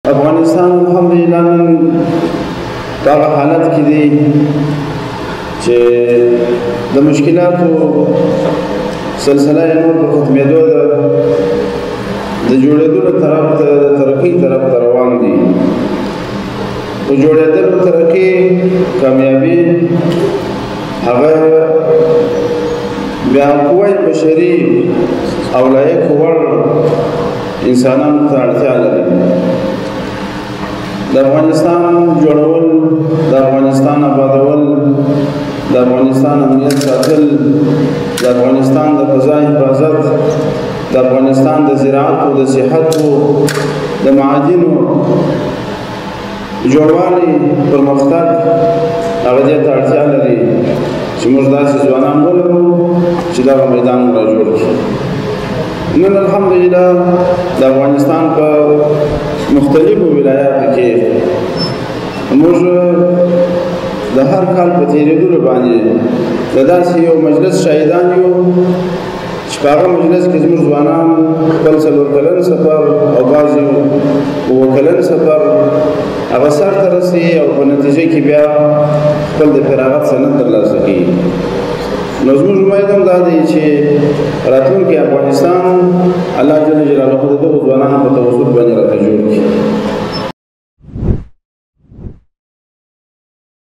افغانستان الحمدلله نن په هغه حالت کې دی چې د مشکلاتو سلسله یې نور په ختمېدو ده، د جوړېدلو طرف ته، د ترقۍ طرف ته روان دي. په جوړېدلو، ترقۍ، کامیابي هغه بیا قوه بشري او لایق وړ انسانانو ته اړتیا لري. د افغانستان جوړول، د افغانستان آبادول، د افغانستان امنیت ساتل، د افغانستان د فضا حفاظت، د افغانستان د زراعت او د صحت او د معادنو جوړوالی، پرمختګ هغه دې ته اړتیا لري چې موږ داسې ځوانان ولرو چې دغه میدان را جوړ کړي. نن الحمدلله د افغانستان په مختلفو ولایاتو کې موږ د هر کال په تېرېدلو باندې د داسې یو مجلس شاهدان یو چې په هغه مجلس کې زموږ ځوانان خپل 4 کلن سفر او بعضې 7 کلن سفر هغه سر ته رسي او په نتیجه کې بیا خپل د فراغت سند ترلاسه کوي. نو زموږ امید هم دا دی چې راتلونکی افغانستان الله جل جلاله د دغو ځوانانو په توسط باندې راته جوړ کړي.